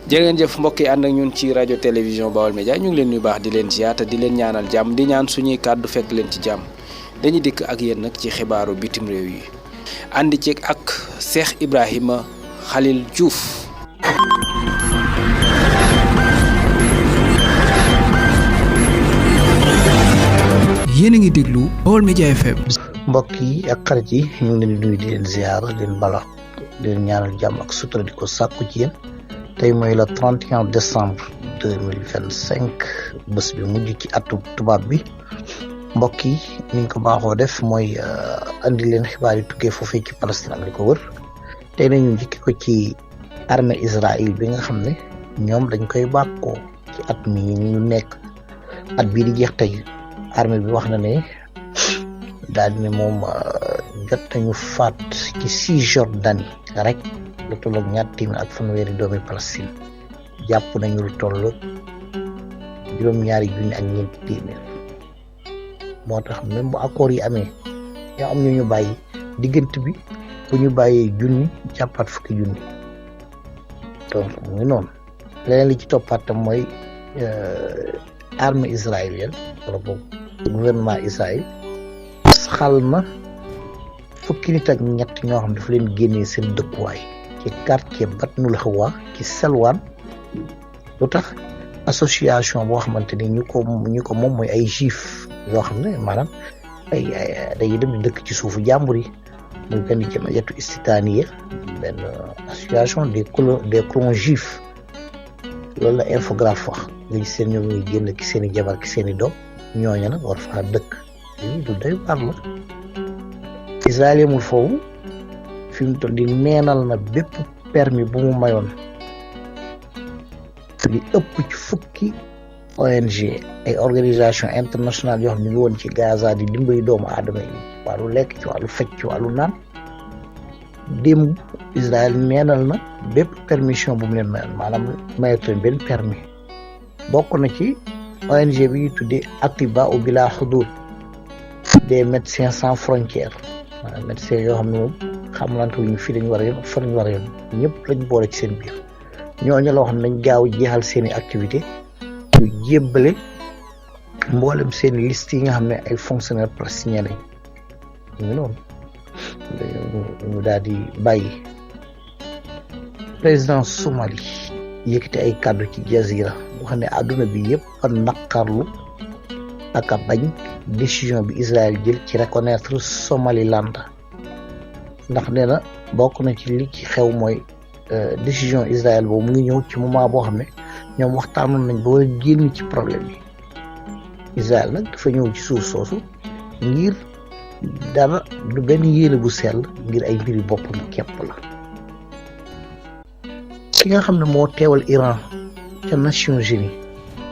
jërë ngeen jëf mbokk yi ànd ak ñun ci rajo télévision Baol Média ñu ngi leen nuyu baax di leen ziyaata di leen ñaanal jàmm di ñaan suñuy kàddu fekk leen ci jàmm dañuy dikk ak yéen nag ci xibaaru bitim réew yi àndi ci ak Cheikh Ibrahima Khalil Diouf. yéen a ngi déglu Baol Média FM. mbokk yi ak xarit yi ñu ngi leen di nuyu di leen ziar di leen bala di leen ñaanal jàmm ak sutura di ko sàkku ci yéen tey mooy le 31 décembre 2025 bés bi mujj ci atu tubaab bi mbokk yi ni ñu ko baaxoo def mooy andi leen xibaar yi tukkee foofee ci Palestine ak li ko wër tey nañu njëkki ko ci armée Israël bi nga xam ne ñoom dañ koy bàkkoo ci at mi ñu nekk at bii di jeex tey armée bi wax na ne daal di ne moom jot nañu faat ci Cisjordanie rek lu tolloog ñaar téeméer ak fanweeri doomi Palestine jàpp nañu lu toll juróom-ñaari junni ak ñeenti téeméer moo tax même bu accord yi amee ñoo am ñu bàyyi diggante bi bu ñu bàyyee junni jàppaat fukki junni donc mu ngi noonu leneen li ci toppaat tam mooy armée israélienne wala boobu gouvernement Israël xal na fukki nit ak ñett ñoo xam dafa leen génnee seen dëkkuwaay ci quartier Batnul Hawa ci Selwan lu tax association boo xamante ni ñu ko moom mooy ay juif yoo xam ne maanaam ay dañuy dem di dëkk ci suufu jàmbur yi muy benn jamiyatu istitaaniya benn association des colons juifs loolu la infographe wax nga gis seen ñoom ñuy génn ki seen i jabar ki seen i doom ñooñu nag war faa dëkk lii du doy waar la Israël yemul foofu fi mu toll di neenal na bépp permis bu mu mayoon li ëpp ci fukki ONG ay organisation internationale yoo xam ñu ngi woon ci Gaza di dimbali doomu aadama yi ci wàllu lekk ci wàllu fecc ci wàllu naan démb Israël neenal na bépp permission bu mu leen mayoon maanaam mayatu leen benn permis bokk na ci ONG bi ñuy tuddee Atibaa Bila Hudud des médecins sans frontières maanaam médecins yoo xam ne moom xamulante wuñu fii dañu war a yem fa lañu war a yem ñëpp lañ boole ci seen biir ñooñu la wax ne nañ gaaw jeexal seen i activité ñu jébbale mboolem seen liste yi nga xam ne ay fonctionnaires palestiniens lañ ñu noonu ñu daal di bàyyi président Somalie yëkkati ay kàddu ci Jazira wax ne àdduna bi yëpp a naqarlu ak a bañ décision bi Israël jël ci reconnaître Somaliland ndax nee na bokk na ci li ci xew mooy décision Israël boobu mu ngi ñëw ci moment boo xam ne ñoom waxtaanoon nañ ba war a génn ci problème yi Israël nag dafa ñëw ci suuf soosu ngir dara du benn yéene bu sell ngir ay mbiri boppam képp la ki nga xam ne moo teewal Iran ca Nations Unies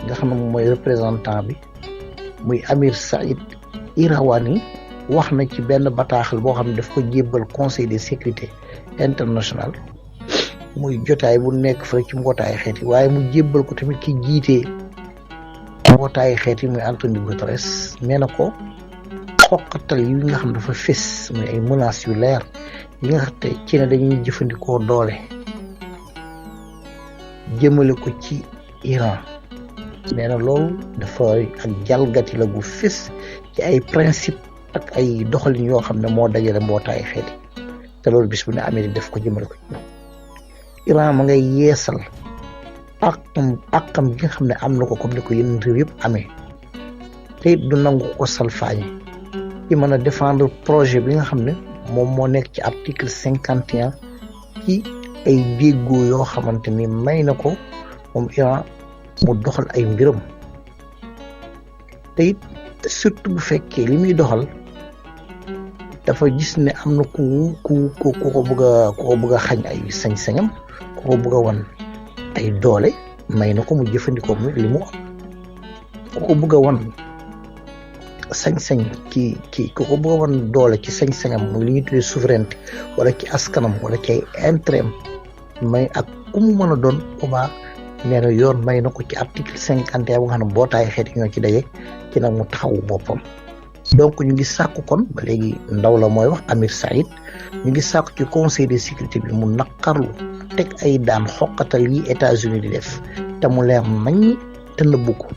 nga xam ne moom mooy représentant bi muy Amir Saïd Irawani wax na ci benn bataaxal boo xam ne daf ko jébbal conseil de sécurité international muy jotaay bu nekk fa ci mbootaayu xeet yi waaye mu jébbal ko tamit ki jiitee mbootaayu xeet yi muy Antonio Guterres nee na ko xoqatal yi nga xam dafa fés muy ay menaces yu leer yi nga xam te ci ne dañuy jëfandikoo doole jëmale ko ci Iran nee na loolu dafa ak jalgati la gu fés ci ay principe ak ay doxalin yoo xam ne moo dajale mbootaayu xeet yi te loolu bis bu ne Amérique def ko jëmale ko ci ñoom Iran ma ngay yeesal àqam gi nga xam ne am na ko comme ni ko yeneen réew yëpp amee te it du nangu ko salfaañe ci mën a défendre projet bi nga xam ne moom moo nekk ci article 51 ci ay déggoo yoo xamante ni may na ko moom Iran mu doxal ay mbiram te it surtout bu fekkee li muy doxal dafa gis ne am na ku ko bëgg a xañ ay sañ-sañam ku ko bëgg a wan ay doole may na ko mu jëfandikoo mu li mu am ku ko bëgg a wan sañ-sañ ku ko bëgg a wan doole ci sañ-sañam muy li ñuy tuddee souveraineté wala ci askanam wala ci ay intérêt may ak ku mu mën a doon boobaa nee na yoon may na ko ci article 51 bu nga xam ne mbootaay xeet ñoo ci daje ci nag mu taxawu boppam donc ñu ngi sàkku kon ba léegi ndaw la mooy wax Amir Saïd ñu ngi sàkku ci conseil de sécurité bi mu naqarlu teg ay daan xoqatal yi États-Unis di def te mu leer nañ te nëbbu ko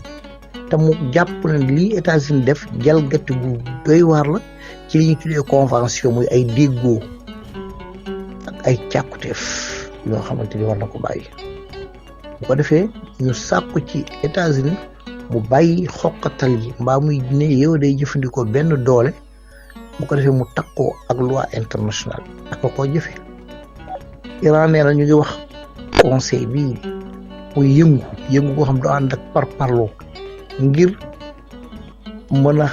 te mu jàpp ne lii États-Unis def jalgati gu doy waar la ci li ñu tuddee convention muy ay déggoo ak ay càkkuteef yoo xamante ni war na ko bàyyi bu ko defee ñu sàkku ci États-Unis mu bàyyi xoqatal yi mbaa muy ne yow day jëfandikoo benn doole bu ko defee mu takkoo ak loi internationale ak koo jëfe Iran nee na ñu ngi wax conseil bii muy yëngu koo xam du ànd ak parparloo ngir mën a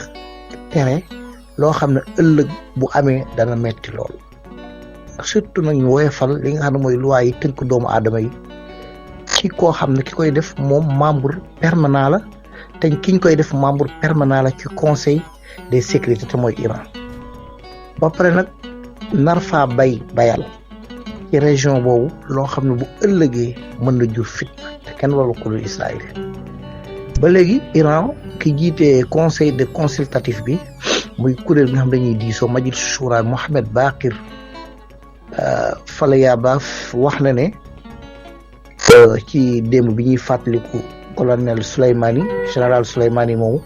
tere loo xam ne ëllëg bu amee dana metti lool surtout nag ñu woyofal li nga xam ne mooy loi yi tënk doomu aadama yi ci koo xam ne ki koy def moom membre permanent la te kiñ koy def membre permanent la ci conseil de sécurité te mooy Iran ba pare nag nar faa bayal ci région boobu loo xam ne bu ëllëgee mën na jur fitna te kenn waru ko lu Israël ba léegi Iran ki jiite conseil de consultatif bi muy kuréel bi nga xam dañuy diisoo Majlis Shura Mohamed Baqir Falayabaf wax na ne ci démb bi ñuy fàttaliku colonel Souleymani général Souleymani moomu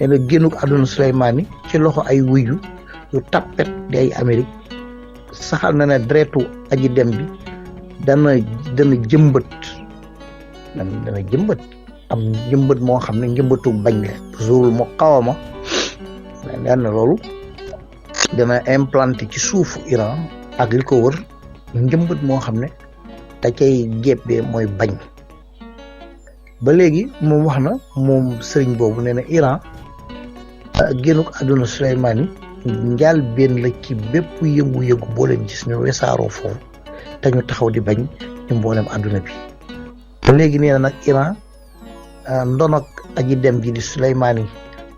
nee na génnuk àdduna Souleymani ci loxo ay wuyu yu tappet di ay Amérique saxal na ne deretu aji dem bi dana jëmbët am njëmbët moo xam ne njëmbëtu bañ la zul mu xawama nee na loolu dana implanté ci suufu Iran ak li ko wër njëmbët moo xam ne da cay jébbee mooy bañ ba léegi moom wax na moom sëriñ boobu nee na Iran génnuk àdduna Souleymani njaal benn la ci bépp yëngu-yëngu boo leen gis ñu wesaaroo foofu te ñu taxaw di bañ ci mboolem àdduna bi ba léegi nee na nag Iran ndonok aji dem ji di Souleymani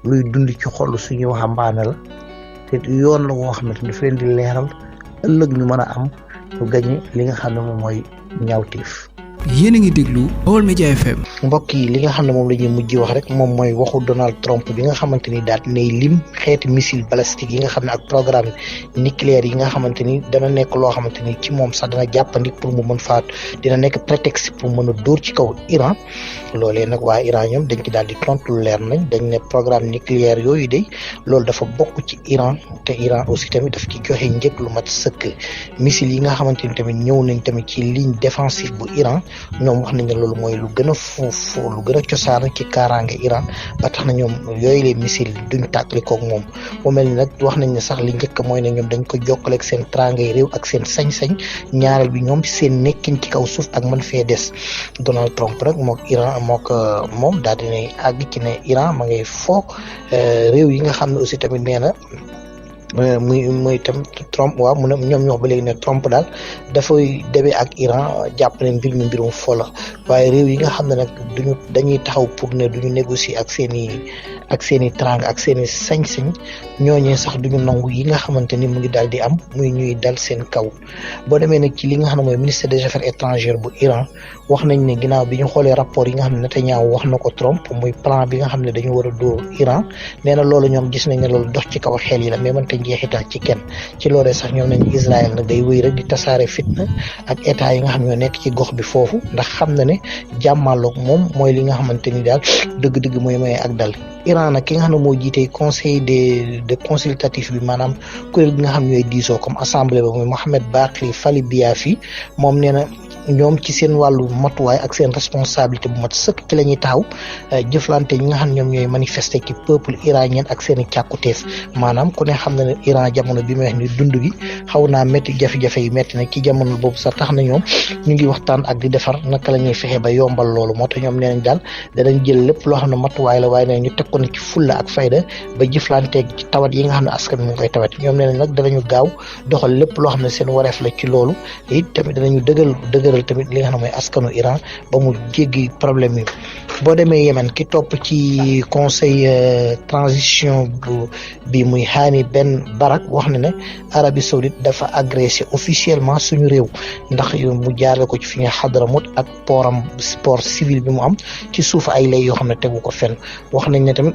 luy dund ci xol suñu waxambaane la te yoon la woo xamante ni daf leen di leeral ëllëg ñu mën a am ñu gañe li nga xam ne moom mooy ñaawteef. yéen a ngi déglu Baol Média FM. mbokk yi li nga xam ne moom la ñuy mujj wax rek moom mooy waxu Donald Trump bi nga xamante ni daal dinay lim xeeti missile balistique yi nga xam ne ak programme nucléaire yi nga xamante ni dana nekk loo xamante ni ci moom sax dana jàppandi pour mu mën faat dina nekk prétexte pour mën a dóor ci kaw Iran loolee nag waa Iran ñoom dañ ci daal di tontu leer nañ dañ ne programme nucléaire yooyu de loolu dafa bokk ci Iran te Iran aussi tamit daf ci joxe njëg lu mat sëkk missile yi nga xamante ni tamit ñëw nañ tamit ci ligne défensive bu Iran ñoom wax nañ ne loolu mooy lu gën a foofu lu gën a cosaan ci kaaraange Iran ba tax na ñoom yooyu les missiles duñ tàkkali koog moom mu mel ni nag wax nañ ne sax li njëkk mooy ne ñoom dañ ko jokkale ak seen teraangay réew ak seen sañ-sañ ñaareel bi ñoom seen nekkin ci kaw suuf ak mën fee des Donald Trump rek mook Iran moom daal dinay àgg ci ne Iran ma ngay foo réew yi nga xam ne aussi tamit nee na muy tam Trump waaw mu ne ñoom ñoo ba léegi ne Trump daal dafay demee ak Iran jàpp ne mbir mi mbirum fo la waaye réew yi nga xam ne nag dañuy taxaw pour ne duñu négocier ak seen i trang ak seen i sañ-sañ ñooñee sax duñu nangu yi nga xamante ni mu ngi daal di am muy ñuy dal seen kaw boo demee nag ci li nga xam ne mooy ministère des affaires étrangères bu Iran wax nañ ne ginnaaw bi ñu xoolee rapport yi nga xam ne Netanyahu wax na ko Trump muy plan bi nga xam ne dañu war a dóor Iran nee na loolu ñoom gis nañ ne loolu dox ci kaw xel yi la mais mënta njeexital ci kenn ci loolee sax ñoom nañ Israël nag day wéy rek di tasaare fitna ak état yi nga xam ñoo nekk ci gox bi foofu ndax xam na ne jàmmaloog moom mooy li nga xamante ni daal dëgg-dëgg mooy maye ak dal Iran nag ki nga xam ne moo jiitee conseil de consultatif bi maanaam kuréel gi nga xam ñooy diisoo comme assemblée ba mooy Mohamed Baqir Falayabaf moom nee na ñoom ci seen wàllu matuwaay ak seen responsabilité bu mat sëkk ci la ñuy taxaw jëflante ñi nga xam ñoom ñooy manifester ci peuple iranien ak seen i càkkuteef maanaam ku ne xam na ne Iran jamono bi may wax ni dund gi xaw naa métti jafe-jafe yi métti na ci jamono boobu sax tax na ñoom ñu ngi waxtaan ak di defar naka la ñuy fexe ba yombal loolu moo tax ñoom nee nañ daal danañ jël lépp loo xam ne matuwaay la waaye nee ñu teg ko ne ci fulla ak fayda ba jëflanteeg ci tawat yi nga xam ne askan mi ngi koy tawat ñoom nee nañ nag danañu gaaw doxal lépp loo xam ne seen wareef la ci loolu it tamit danañu dëgëral tamit li nga xam ne mooy askanu Iran ba mu jéggi problème yi boo demee Yémen ki topp ci conseil transition bi muy Hani Ben Barak wax na ne Arabie Saoudite dafa agressé officiellement suñu réew ndax mu jaarale ko ci fi nga Hadramawt ak port civil bi mu am ci suuf ay lay yoo xam ne tegu ko fenn wax nañ ne tamit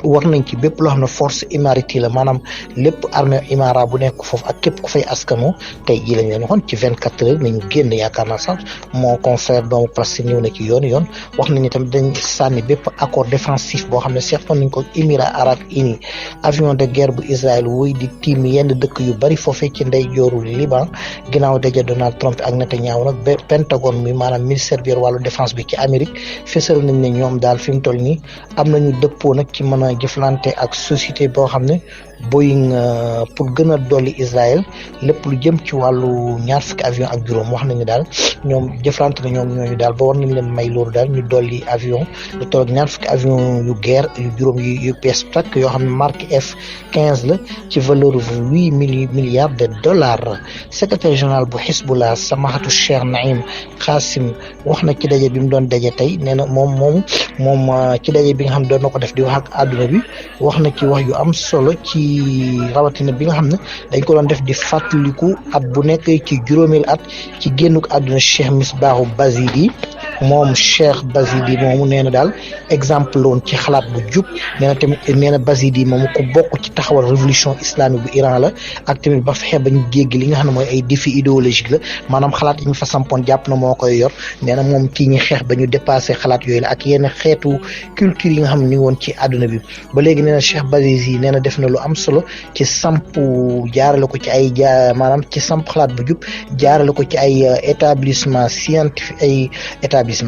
war nañ ci bépp loo xam ne force imarité la maanaam lépp armée imara bu nekk foofu ak képp ku fay askano tey jii lañ leen waxoon ci 24 heures nañu génn yaakaar naa sax mon confrère doomu presse ñëw na ci yoon wax nañu tamit dañ sànni bépp accord défensif boo xam ne seqoon nañ ko Émirats arabes unis avion de guerre bu Israël wuy di tiim yenn dëkk yu bari foofee ci ndey jooru Liban ginnaaw daje Donald Trump ak Netanyahu nag Pentagone mi maanaam ministère bi wàllu défense bi ci Amérique fësal nañ ne ñoom daal fi mu toll nii am nañu dëppoo nag ci mën a jëflante ak société boo xam ne Boeing pour gën a dolli Israël lépp lu jëm ci wàllu ñaar fukki avion ak juróom wax nañu daal ñoom jëflante na ñoom ñooñu daal ba war nañ leen may loolu daal ñu dolli avion lu toll ak ñaar fukki avion yu guerre yu juróom yu bees tak yoo xam ne marque F-15 la ci valeur 8 milliards de dollars. secrétaire général bu Hezbollah Samahatu Cheikh Naim Qasim wax na ci daje bi mu doon daje tey nee na moom ci daje bi nga xam ne doon na ko def di wax ak àdduna bi wax na ci wax yu am solo ci rawatina bi nga xam ne dañ ko doon def di fàttaliku at bu nekk ci juróomeel at ci génnuk àdduna Cheikh Misbaahu Bazidi moom Cheikh Bazidi moomu nee na daal exemple la woon ci xalaat bu jub nee na tamit nee na Bazidi moomu ko bokk ci taxawal révolution islamique bu Iran la ak tamit ba fexe ba ñu jéggi li nga xam ne mooy ay défi idéologique la maanaam xalaat yi ñu fa sampoon jàpp na moo koy yor nee na moom kii ñi xeex ba ñu dépassé xalaat yooyu la ak yenn xeetu culture yi nga xam ne ñu ngi woon ci àdduna bi ba léegi nee na Cheikh Bazidi nee na def na lu am solo ci samp jaarale ko ci ay maanaam ci samp xalaat bu jub jaarale ko ci ay établissement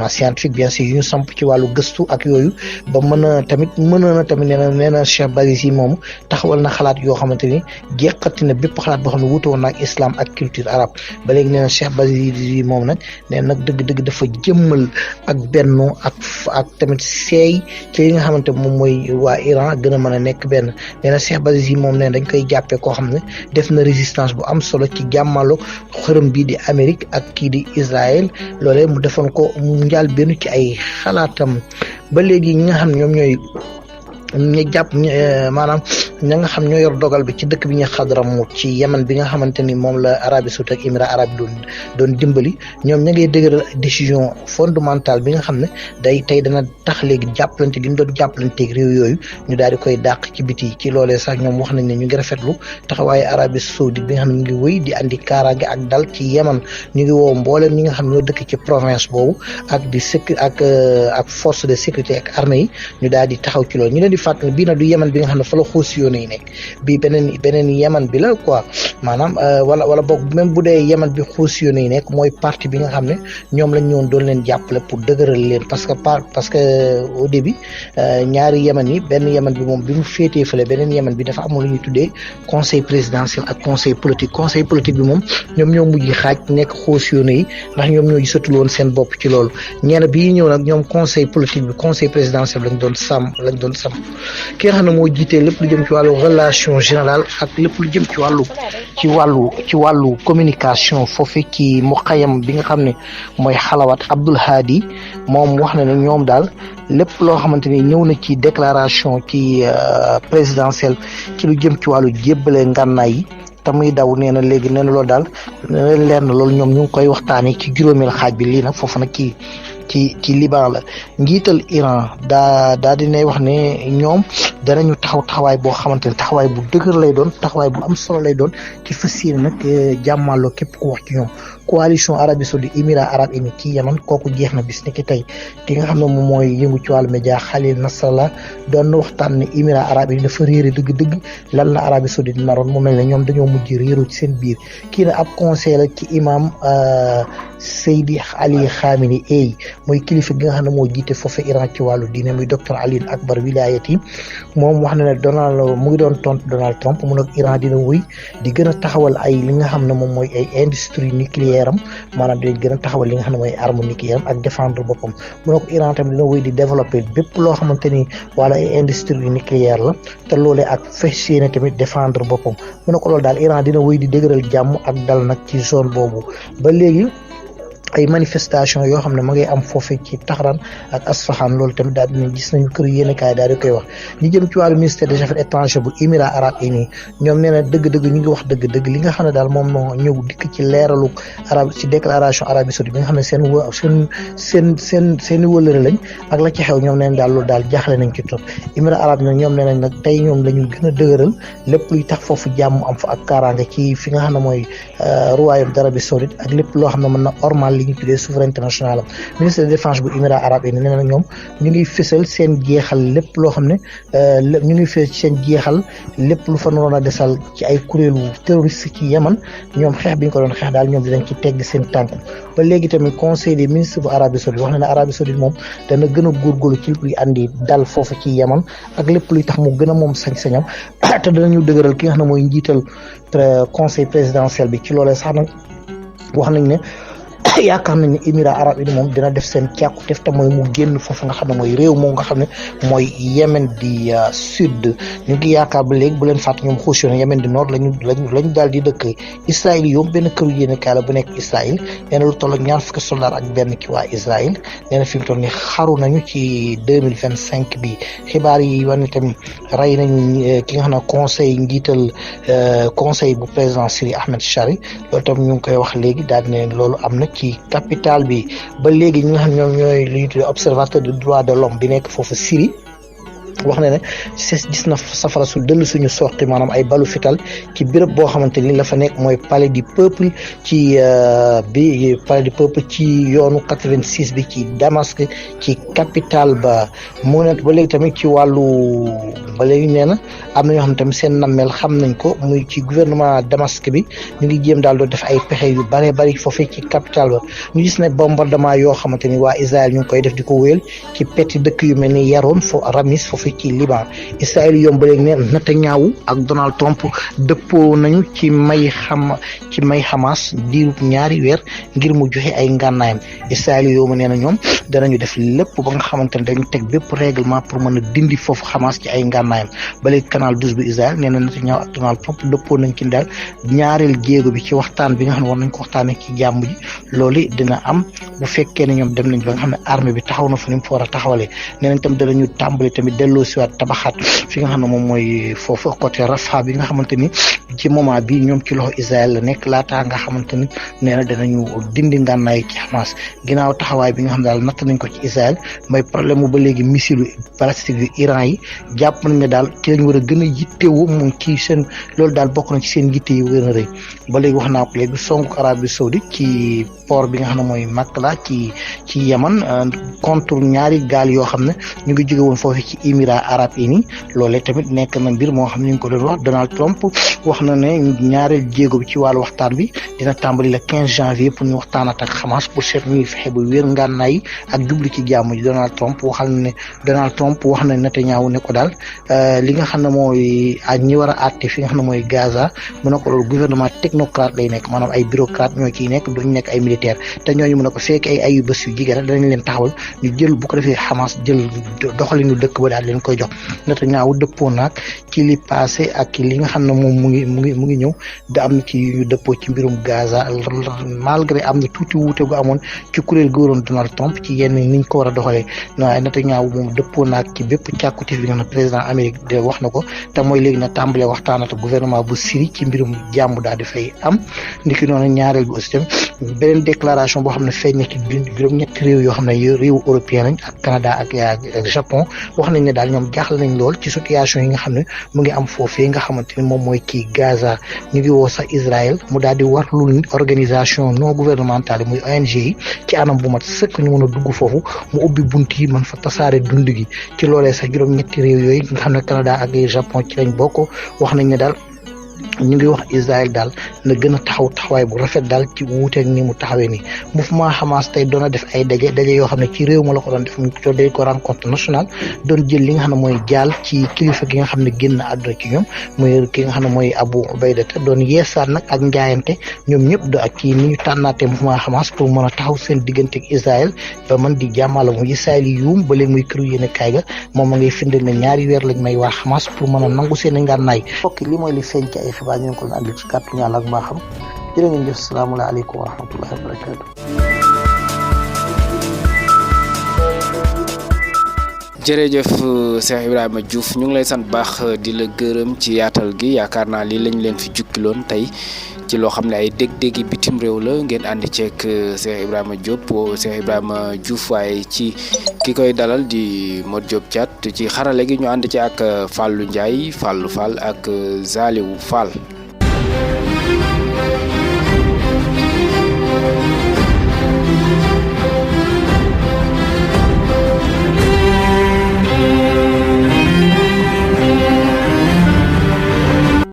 scientifique bien sûr yu ñu samp ci wàllu gëstu ak yooyu ba mën na tamit nee na Cheikh Bazidi moomu taxawal na xalaat yoo xamante ni jeqati na bépp xalaat boo xam ne wuute woon na ak islam ak culture arabe ba léegi nee na Cheikh Bazidi moom nag nee na nag dëgg-dëgg dafa jëmmal ak benno ak tamit seey ci li nga xamante moom mooy waa Iran gën a mën a nekk benn nee na Cheikh Bazidi moom nee dañ koy jàppee koo xam ne def na résistance bu am solo ci jàmmalo xërëm bii di Amérique ak kii di Israël loolee mu defoon ko njaal benn ci ay xalaatam ba léegi ñi nga xam ne ñoom ñooy ñu jàpp maanaam ña nga xam ñoo yor dogal bi ci dëkk bi ñu Xadramut ci Yemen bi nga xamante ni moom la Arabie Saoudite ak Émirats arabes doon dimbali ñoom ña ngay dëgëral décision fondamentale bi nga xam ne tey dana tax léegi jàppalante gi ñu doon jàppalanteeg réew yooyu ñu daal di koy dàq ci biti ci loolee sax ñoom wax nañ ne ñu ngi rafetlu taxawaayu Arabie Saoudite bi nga xam ne ñu ngi wéy di andi kaaraange ak dal ci Yemen ñu ngi woo mbooleem ñi nga xam ñoo dëkk ci province boobu ak force de sécurité ak armée yi ñu daal di taxaw ci loolu ñu leen di fàttali bii nag du Yemen bi nga xam ne fa la xuus yoon yi nekk bii beneen Yemen bi la quoi maanaam wala boog même bu dee Yemen bi xuus yoon yi nekk mooy parti bi nga xam ne ñoom lañ ñëwoon doon leen jàppale pour dëgëral leen parce que au début ñaari Yemen yi benn Yemen bi moom bi mu féetee fële beneen Yemen bi dafa amul lu ñuy tuddee conseil présidentiel ak conseil politique bi moom ñoom ñoo mujj xaaj nekk xuus yoon yi ndax ñoom ñoo gisatul woon seen bopp ci loolu ñeena bii ñëw nag ñoom conseil politique bi conseil présidentiel lañ doon sàmm ki nga xam ne moo jiitee lépp lu jëm ci wàllu relation générale ak lépp lu jëm ci wàllu communication foofu ci muqayyam bi nga xam ne mooy xalawaat Abdul Hadi moom wax na ne ñoom daal lépp loo xamante ni ñëw na ci déclaration ci présidentielle ci lu jëm ci wàllu jébbale ngànnaay yi te muy daw nee na léegi nee na loolu daal leer na loolu ñoom ñu ngi koy waxtaanee ci juróomeel xaaj bi lii nag foofu nag ci Liban la njiital Iran daa dinay wax ne ñoom danañu taxawaay boo xamante ne taxawaay bu dëgër lay doon taxawaay bu am solo lay doon ci fas yéene nag jàmmaloo képp ku wax ci ñoom coalition Arabie Saoudite Émirats arabes unis ci Yemen kooku jeex na bis ni ki tey ki nga xam ne moom mooy yëngu ci wàllu média Khalil Nasrallah doon na waxtaan ne Émirats arabes unis dafa réere dëgg-dëgg lan la Arabie Saoudite naroon mu mel ne ñoom dañoo mujj réeroo ci seen biir kii na ab conseil la ci imam Seydi Ali Khamenei mooy kilifa gi nga xam ne moo jiite foofu Iran ci wàllu diine muy docteur Ali Akbar wilayati moom wax na ne mu ngi doon tontu Donald Trump mu nag Iran dina wëy di gën a taxawal ay li nga xam ne moom mooy ay industrie nucléaire am maanaam dina gën a taxawal li nga xam ne mooy arme nucléaire am ak défendre boppam mu ne ko Iran tamit dina wëy di développer bépp loo xamante ni wala ay industrie nucléaire la te loolee ak fas yéene tamit défendre boppam mu ne ko loolu daal Iran dina wëy di dëgëral jàmm ak dal nag ci zone boobu ba léegi ay manifestation yoo xam ne ma ngay am foofee ci Tahran ak Asfahan loolu tamit daal dinañ gis nañu kër yéenekaay daal di koy wax ñu jëm ci wàllu ministère des affaires étrangères bu Émirats arabes unis ñoom nee na dëgg-dëgg ñu ngi wax dëgg-dëgg li nga xam ne daal moom moo ñëw dikk ci leeralu arab ci déclaration Arabie Saoudite bi nga xam ne seen wëlëre lañ ak la ci xew ñoom nee nañ daal loolu daal jaaxle nañ ci trop Émirats arabes nag ñoom nee nañ nag tey ñoom la ñu gën a dëgëral lépp luy tax foofu jàmm am fa ak kaaraange ci fi nga xam ne mooy royaume d'Arabie Saoudite ak lépp loo xam ne mën na ormal li ñu tuddee souveraineté nationale ministre de défense bu Émirats arabes unis nee na ñoom ñu ngi fësal seen jeexal lépp loo xam ne ñu ngi fës seen jeexal lépp lu fa naroon a desal ci ay kuréelu terroriste ci Yemen ñoom xeex bi ñu ko doon xeex daal ñoom dinañ ci tegg seen tànk ba léegi tamit conseil des ministres bu Arabie Saoudite wax na ne Arabie Saoudite moom dana gën a góorgóorlu ci luy andi dal foofu ci Yemen ak lépp luy tax mu gën a moom sañ-sañam te danañu dëgëral ki nga xam ne mooy njiital conseil présidentiel bi ci loolee sax nag wax nañ ne yaakaar nañ ne Émirats arabes unis moom dina def seen càkkutéef te mooy mu génn foofu nga xam ne mooy réew moo nga xam ne mooy Yémen di sud ñu ngi yaakaar ba léegi bu leen fàtte ñoom xuus yoon Yémen di nord lañu daal di dëkk Israël yoom benn këru yéenekaay la bu nekk Israël nee na lu toll ak 20 soldats ak benn ci waa Israël nee na fi mu toll ni xaru nañu ci 2025 bi xibaar yi wane tamit rey nañu ki nga xam ne conseil njiital conseil bu président Syrie Ahmed Shari loolu tam ñu ngi koy wax léegi daal di ne loolu am na ci capitale bi ba léegi ñi nga xam ñoom ñooy li ñuy tuddee observateur des droits de l'homme bi nekk foofu Syrie wax na ne gis na safara su dëll suñu sorti maanaam ay balu fital ci béréb boo xamante ni la fa nekk mooy palais du peuple ci palais du peuple ci yoonu 86 bi ci Damas ci capitale ba mu nekk ba léegi tamit ci wàllu ba léegi nee na am na ñoo xam tamit seen nammeel xam nañ ko muy ci gouvernement Damas bi ñu ngi jéem daal doo def ay pexe yu bare bari foofee ci capitale ba ñu gis ne bombardement yoo xamante ni waa Israël ñu ngi koy def di ko wéyal ci petti dëkk yu mel ni Yaron Ramis foofu ci Liban Israël yomb léegi ne Netanyahu ak Donald Trump dëppoo nañu ci may Hamas diirub ñaari weer ngir mu joxe ay ngànnaayam Israël yomb nee na ñoom danañu def lépp ba nga xamante ne dañu teg bépp règlement pour mën a dindi foofu Hamas ci ay ngànnaayam ba léegi canal 12 bu Israël nee na Netanyahu ak Donald Trump dëppoo nañ ci daal ñaareel jéego bi ci waxtaan bi nga xam ne war nañ ko waxtaanee ci jàmm ji loolu dina am bu fekkee ne ñoom dem nañ ba nga xam ne armée bi taxaw na fa ni mu fa war a taxawalee nee nañ tam danañu tàmbali tamit delloo siwaat tabaxaat fi nga xam ne moom mooy foofu côté Rafah bi nga xamante ni ci moment bi ñoom ci loxo Israël la nekk laataa nga xamante ni nee na danañu dindi ngànnaay ci Hamas ginnaaw taxawaay bi nga xam ne daal natt nañ ko ci Israël mooy problème mu ba léegi missile balistique yu Iran yi jàpp nañ ne daal ci lañ war a gën a yittewoo moom ci seen loolu daal bokk na ci seen yitte yi gën a rëy ba léegi wax naa ko léegi songu Arabie Saoudite ci port bi nga xam ne mooy Makla ci Yaman contre ñaari gaal yoo xam ne ñu ngi jóge woon foofu ci Émirats arabes unis loolee tamit nekk na mbir moo xam ne ñu ngi ko doon wax Donald Trump wax na ne ñaareel jéego bi ci wàllu waxtaan bi dina tàmbali le 15 janvier pour ñu waxtaanat ak Hamas pour seet ñuy fexe ba wér ngànnaay yi ak jublu ci jàmm ji Donald Trump wax na Netanyahu ne ko daal li nga xam ne mooy ñi war a àtte fi nga xam ne mooy Gaza mu ne ko loolu gouvernement technocrate lay nekk maanaam ay bureaucrate ñoo ciy nekk duñ nekk ay militaire te ñooñu mu ne ko fekk ay bés yu jigéen rek danañ leen taxawal ñu jël bu ko defee Hamas jël doxalinu dëkk ba daal leen koy jox Netanyahu dëppoo naag ci li passé ak li nga xam ne moom mu ngi ñëw da am na ci ñu dëppoo ci mbirum Gaza malgré am na tuuti wuute gu amoon ci kuréel gu waroon Donald Trump ci yenn niñ ko war a doxalee waaye Netanyahu moom dëppoo naag ci bépp càkkutéef bi nga xam ne président Amérique de wax na ko te mooy léegi na tàmbalee waxtaanat gouvernement bu Syrie ci mbirum jàmm daal di fay am ndiki noonu ñaareel bi aussi tamit beneen déclaration boo xam ne feeñ na ci juróom-ñetti réew yoo xam ne réew européen lañ ak Canada ak Japon wax nañ ne daal ñoom jaaxle nañ lool ci situation yi nga xam ne mu ngi am foofee nga xamante ni moom mooy kii Gaza ñu ngi woo sax Israël mu daal di warlul organisation non gouvernementale muy ONG yi ci anam bu mat sëkk ñu mën a dugg foofu mu ubbi bunt yi mën fa tasaare dund gi ci loolee sax juróom-ñetti réew yooyu nga xam ne Canada ak Japon ci lañ bokk wax nañ ne daal ñu ngi wax Israël daal na gën a taxawaay bu rafet daal ci wuuteeg ni mu taxawee nii mouvement Hamas tey doon na def ay daje yoo xam ne ci réew ma la ko doon def mu tuddee ko rencontre nationale doon jël li nga xam ne mooy jaal ci kilifa gi nga xam ne génn àdduna ci ñoom muy ki nga xam ne mooy Abu Ubayda doon yeesaat nag ak njaayante ñoom ñëpp do ak ci ni ñu tànnaatee mouvement Hamas pour mën a taxaw seen diggante ak Israël ba mën di jàmmala mu Israël yi yuum ba léegi muy këru yéene kaay ga moom ma ngay firndeel ne ñaari weer lañ may waa Hamas pour mën a nangu seen i ngànnaay fokk li mooy li feeñ ci ay xibaar ñu ngi ko andil ci kàttu Yàlla ak maa xam jërë ngeen jëf salaamaaleykum wa rahmatullahi wa barakatuh jërëjëf Cheikh Ibrahima Diouf ñu ngi lay sant baax di la gërëm ci yaatal gi yaakaar naa lii lañ leen fi jukkiloon tey ci loo xam ne ay dég-dégi bitim réew la ngeen àndi ceeg Cheikh Ibrahima Diop Cheikh Ibrahima Diouf waaye ci ki koy dalal di Modou Diop Thiat ci xarale gi ñu ànd ci ak Fallou Ndiaye Fallou Fall ak Zaliou Fall